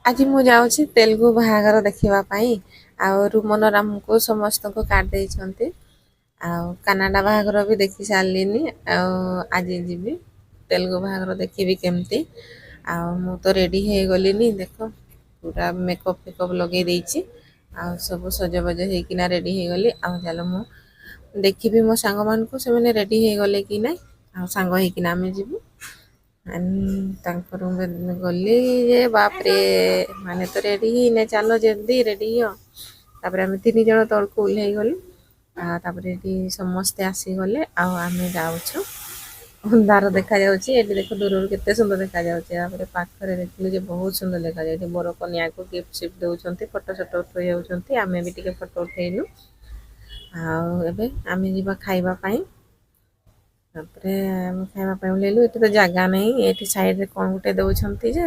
ଆଜି ମୁଁ ଯାଉଛି ତେଲୁଗୁ ବାହାଘର ଦେଖିବା ପାଇଁ। ଆଉ ରୁମନର ଆମକୁ ସମସ୍ତଙ୍କୁ କାର୍ଡ଼ ଦେଇଛନ୍ତି। ଆଉ କାନାଡ଼ା ବାହାଘର ବି ଦେଖି ସାରିଲିନି, ଆଉ ଆଜି ଯିବି ତେଲୁଗୁ ବାହାଘର ଦେଖିବି କେମିତି। ଆଉ ମୁଁ ତ ରେଡ଼ି ହେଇଗଲିନି, ଦେଖ ପୁରା ମେକଅପ୍ ଫେକଅପ୍ ଲଗେଇ ଦେଇଛି ଆଉ ସବୁ ସଜବାଜ ହେଇକିନା ରେଡ଼ି ହେଇଗଲି। ଆଉ ଚାଲ ମୁଁ ଦେଖିବି ମୋ ସାଙ୍ଗମାନଙ୍କୁ, ସେମାନେ ରେଡ଼ି ହେଇଗଲେ କି ନାଇଁ, ଆଉ ସାଙ୍ଗ ହେଇକିନା ଆମେ ଯିବୁ। ତାଙ୍କ ରୁମ୍ରେ ଗଲି ଯେ ବାପରେ, ମାନେ ତ ରେଡ଼ି ହେଇନେ, ଚାଲ ଜଲ୍ଦି ରେଡ଼ି ହୁଅ। ତାପରେ ଆମେ ତିନି ଜଣ ତଳକୁ ଓହ୍ଲେଇ ଗଲୁ। ଆଉ ତାପରେ ଏଠି ସମସ୍ତେ ଆସିଗଲେ ଆଉ ଆମେ ଯାଉଛୁ। ଅନ୍ଧାର ଦେଖାଯାଉଛି ଏଠି, ଦେଖ ଦୂରରୁ କେତେ ସୁନ୍ଦର ଦେଖାଯାଉଛି। ତାପରେ ପାଖରେ ଦେଖିଲୁ ଯେ ବହୁତ ସୁନ୍ଦର ଦେଖାଯାଉଛି। ବର କନ୍ୟାକୁ ଗିଫ୍ଟ ସିଫ୍ଟ ଦଉଛନ୍ତି, ଫଟୋ ସଟୋ ଉଠେଇ ଯାଉଛନ୍ତି। ଆମେ ବି ଟିକେ ଫଟୋ ଉଠେଇଲୁ। ଆଉ ଏବେ ଆମେ ଯିବା ଖାଇବା ପାଇଁ। ତାପରେ ଆମେ ଖାଇବା ପାଇଁ ଓହ୍ଲେଇଲୁ। ଏଠି ତ ଜାଗା ନାହିଁ, ଏଠି ସାଇଡରେ କ'ଣ ଗୋଟେ ଦଉଛନ୍ତି ଯେ